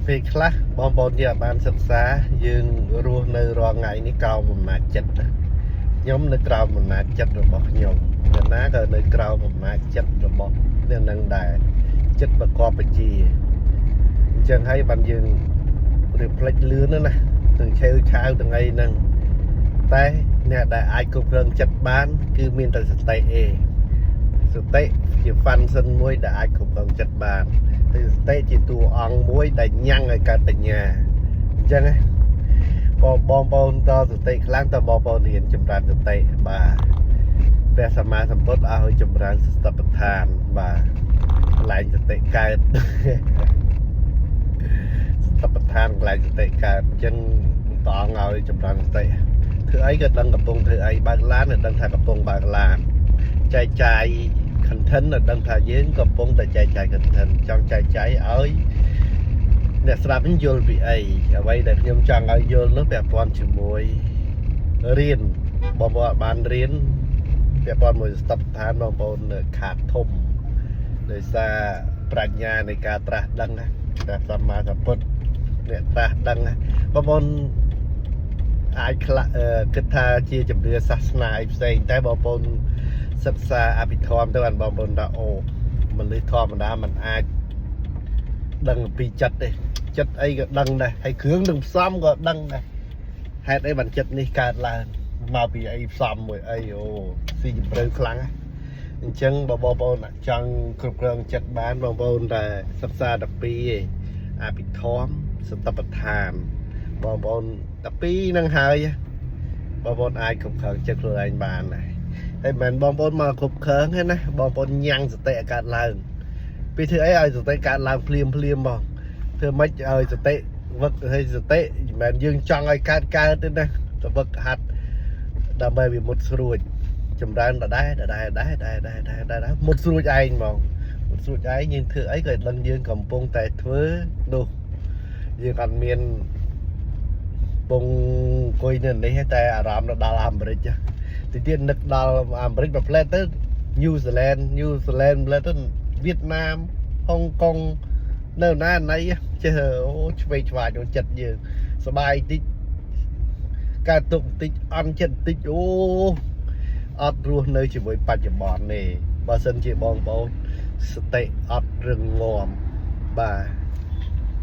ពេលខ្លះបងប្អូនយើងអាចបានសិក្សាយើងរស់នៅរាល់ថ្ងៃនេះក្រោមអំណាចចិត្តណាខ្ញុំនៅក្រោមអំណាចចិត្តរបស់ខ្ញុំអ្នកណាក៏នៅក្រោមអំណាចចិត្តរបស់អ្នកនឹងដែរចិត្តប្រកបបជាអញ្ចឹងហើយបានយើងរៀបផ្លិចលឿនណាស់ណាទាំងឆេវឆាវទាំងអីហ្នឹងតែអ្នកដែលអាចគ្រប់គ្រងចិត្តបាន គឺមានតែសតិឯងសតិជា function មួយដែលអាចគ្រប់គ្រងចិត្តបានតែសតិជាតួអង្គមួយដែលញ៉ាំងឲ្យកើតបញ្ញាអញ្ចឹងណាបងបងប្អូនតសតិខ្លាំងតបងប្អូនរៀនចម្រើនសតិបាទព្រះសម្មាសម្ពុទ្ធឲ្យចម្រើនសតិប្បដ្ឋានបាទកន្លែងសតិកើត សតិប្បដ្ឋានកន្លែងសតិកើតអញ្ចឹងព្រះអង្គឲ្យចម្រើនសតិធ្វើអីក៏ដឹងកំពុងធ្វើអីបើកឡានក៏ដឹងថាកំពុងបើកឡានចែកចាយ content ក៏ដឹងថាយើងកំពុងតែចែកចាយ content ចង់ចែកចាយឲ្យអ្នកស្ដាប់នេះយល់ពីអីអ្វីដែលខ្ញុំចង់ឲ្យយល់នោះពាក់ព័ន្ធជាមួយរៀនបងប្អូនអត់បានរៀនពាក់ព័ន្ធមួយសតិប្បដ្ឋានបងប្អូនខាតធំដោយសារប្រាជ្ញានៃការត្រាស់ដឹងណាព្រះសម្មាសម្ពុទ្ធអ្នកត្រាស់ដឹងណាបងប្អូនអាចខ្លះគិតថាជាជំនឿសាសនាអីផ្សេងតែបងប្អូនសិក្សាអភិធម្មទៅបានបងប្អូនថាអូមនុស្សធម្មតាมันអាចដឹងអំពីចិត្តទេចិត្តអីក៏ដឹងដែរហើយគ្រឿងនឹងផ្សំក៏ដឹងដែរហេតុអីបានចិត្តនេះកើតឡើងមកពីអីផ្សំមួយអីអូស៊ីជម្រៅខ្លាំងណាស់អញ្ចឹងបើបងប្អូនចង់គ្រប់គ្រងចិត្តបានបងប្អូនតែសិក្សា12ឯងអភិធម្មសតិប្បដ្ឋានបងប្អូន12នឹងហើយបងប្អូនអាចគ្រប់គ្រងចិត្តខ្លួនឯងបានដែរហើយមិនមែនបងប្អូនមកគ្រប់គ្រងទេណាបងប្អូនញ៉ាំងសតិឲ្យកើតឡើងពីធ្វើអីឲ្យសតិកើតឡើងភ្លាមភ្លាមបងធ្វើម៉េចឲ្យសតិវឹកឲ្យសតិមិនមែនយើងចង់ឲ្យកើតកើតទេណាទៅវឹកហាត់ដើម្បីវាមុតស្រួចចម្រើនដដែលដដែលដដែលដដែលដដែលដដែលមុតស្រួចឯងហ្មងមុតស្រួចឯងយើងធ្វើអីក៏ដឹងយើងកំពុងតែធ្វើនោះយើងអត់មានពងអង្គុយនៅនេះទេតែអារម្មណ៍ទៅដល់អាមេរិកទីទៀតនឹកដល់អាមេរិកមួយផ្លែតទៅញូហ្សេឡង់ញូហ្សេឡង់ផ្លែតទៅវៀតណាមហុងកុងនៅណាណីចេះអូឆ្វេងឆ្វាយក្នុងចិត្តយើងសបាយតិចកើតទុកបន្តិចអន់ចិត្តបន្តិចអូអត់រស់នៅជាមួយបច្ចុប្បន្នទេបើសិនជាបងប្អូនសតិអត់រឹងមាំបាទ